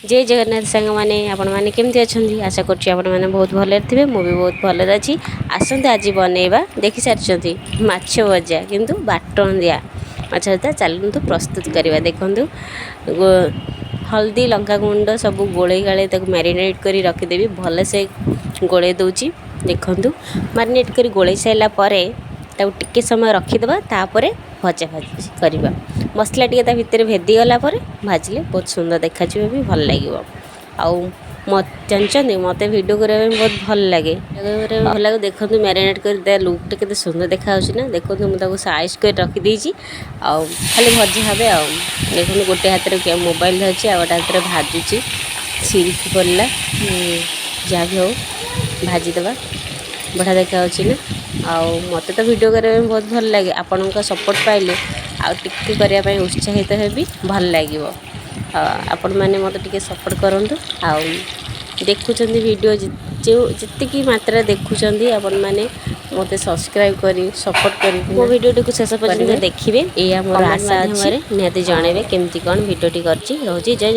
ଜୟ ଜଗନ୍ନାଥ ସାଙ୍ଗମାନେ, ଆପଣମାନେ କେମିତି ଅଛନ୍ତି? ଆଶା କରୁଛି ଆପଣମାନେ ବହୁତ ଭଲରେ ଥିବେ। ମୁଁ ବି ବହୁତ ଭଲରେ ଅଛି। ଆସନ୍ତୁ ଆଜି ବନେଇବା, ଦେଖିସାରିଛନ୍ତି, ମାଛ ଭଜା, କିନ୍ତୁ ବାଟଣ ଦିଆ ମାଛ ଭଜା। ଚାଲନ୍ତୁ ପ୍ରସ୍ତୁତ କରିବା। ଦେଖନ୍ତୁ, ହଳଦୀ, ଲଙ୍କାଗୁଣ୍ଡ ସବୁ ଗୋଳେଇ ଗାଳେଇ ତାକୁ ମ୍ୟାରିନେଟ୍ କରି ରଖିଦେବି। ଭଲସେ ଗୋଳେଇ ଦେଉଛି। ଦେଖନ୍ତୁ, ମ୍ୟାରିନେଟ୍ କରି ଗୋଳେଇ ସାରିଲା ପରେ ତାକୁ ଟିକେ ସମୟ ରଖିଦେବା, ତାପରେ ଭଜା ଭାଜି କରିବା। ମସଲା ଟିକେ ତା ଭିତରେ ଭେଦିଗଲା ପରେ ଭାଜିଲେ ବହୁତ ସୁନ୍ଦର ଦେଖାଯିବ ବି, ଭଲ ଲାଗିବ। ଆଉ ଜାଣିଛନ୍ତି, ମୋତେ ଭିଡ଼ିଓ କରିବା ପାଇଁ ବହୁତ ଭଲ ଲାଗେ, ଭଲ ଲାଗେ। ଦେଖନ୍ତୁ, ମ୍ୟାରିନେଟ୍ କରି ତା ଲୁକ୍ଟା କେତେ ସୁନ୍ଦର ଦେଖାଯାଉଛି ନା? ଦେଖନ୍ତୁ, ମୁଁ ତାକୁ ସାଇଜ୍ କରି ରଖିଦେଇଛି ଆଉ ଖାଲି ଭଜା ହେବେ। ଆଉ ଦେଖନ୍ତୁ, ଗୋଟେ ହାତରେ ମୋବାଇଲ୍ ଧରିଛି ଆଉ ଗୋଟେ ହାତରେ ଭାଜୁଛି। ଛିରିକି ପଡ଼ିଲା, ଯାହା ବି ହଉ, ଭାଜିଦେବା। ବଢ଼ିଆ ଦେଖାଯାଉଛି ନା? ଆଉ ମୋତେ ତ ଭିଡ଼ିଓ କରିବା ପାଇଁ ବହୁତ ଭଲ ଲାଗେ। ଆପଣଙ୍କ ସପୋର୍ଟ ପାଇଲେ ଆଉ ଟିକେ କରିବା ପାଇଁ ଉତ୍ସାହିତ ହେବି, ଭଲ ଲାଗିବ। ଆଉ ଆପଣମାନେ ମୋତେ ଟିକେ ସପୋର୍ଟ କରନ୍ତୁ। ଆଉ ଦେଖୁଛନ୍ତି ଭିଡ଼ିଓ, ଯେଉଁ ଯେତିକି ମାତ୍ରାରେ ଦେଖୁଛନ୍ତି, ଆପଣମାନେ ମୋତେ ସବସ୍କ୍ରାଇବ୍ କରି ସପୋର୍ଟ କରି ମୋ ଭିଡ଼ିଓଟିକୁ ଶେଷ ପର୍ଯ୍ୟନ୍ତ ଦେଖିବେ, ଏଇଆ ମୋର ଆଶା ଅଛି। ନିହାତି ଜଣାଇବେ କେମିତି କ'ଣ ଭିଡ଼ିଓଟି କରିଛି। ରହୁଛି, ଜୟ।